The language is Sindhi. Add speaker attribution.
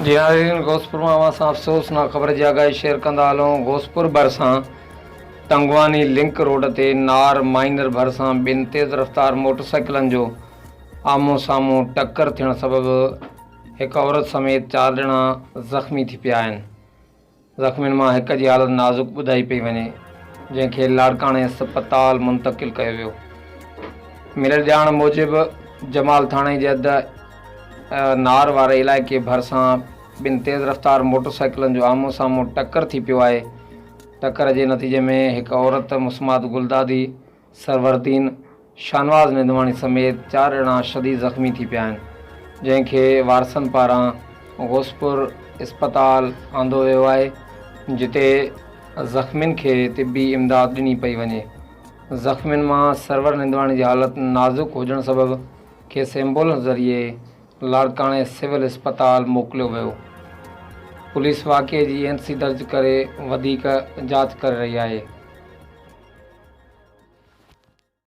Speaker 1: جي ناظرين غوثپور مان اوهان سان افسوسناڪ خبر جي آگاهي شيئر ڪندا هلون غوثپور ڀرسان تنگواني لنڪ روڊ تي نار مائنر ڀرسان ٻن تيز رفتار موٽرسائيڪلن جو آمهون سامهون ٽڪر ٿيڻ سبب هڪ عورت سميت چار ڄڻا زخمي ٿي پيا آهن. زخمين مان هڪ جي حالت نازڪ ٻڌائي پئي وڃي، جنهن کي لاڙڪاڻي اسپتال منتقل ڪيو ويو. مليل ڄاڻ موجب جمال ٿاڻي جي حد نار واري علائقي ڀرسان ٻن تيز رفتار موٽر سائيڪلن جو آمهون سامهون ٽڪر ٿي پيو آهي، ٽڪر جي نتيجي ۾ هڪ عورت مسمات گلدادي سرور الدين، شاهنواز نندواڻي سميت چار ڄڻا شديد زخمي ٿي پيا آهن، جنهن کي وارثن پاران غوثپور اسپتال آندو ويو آهي، جتي زخمين کي طبي امداد ڏني پئي وڃي. زخمين مان سرور نندواڻي جي حالت نازڪ هجڻ سبب کيس ايمبولنس ذريعي لاڙڪاڻي سول اسپتال موڪليو ويو. پوليس واقعي جي اين سي درج ڪري وڌيڪ جاچ ڪري رهي آهي.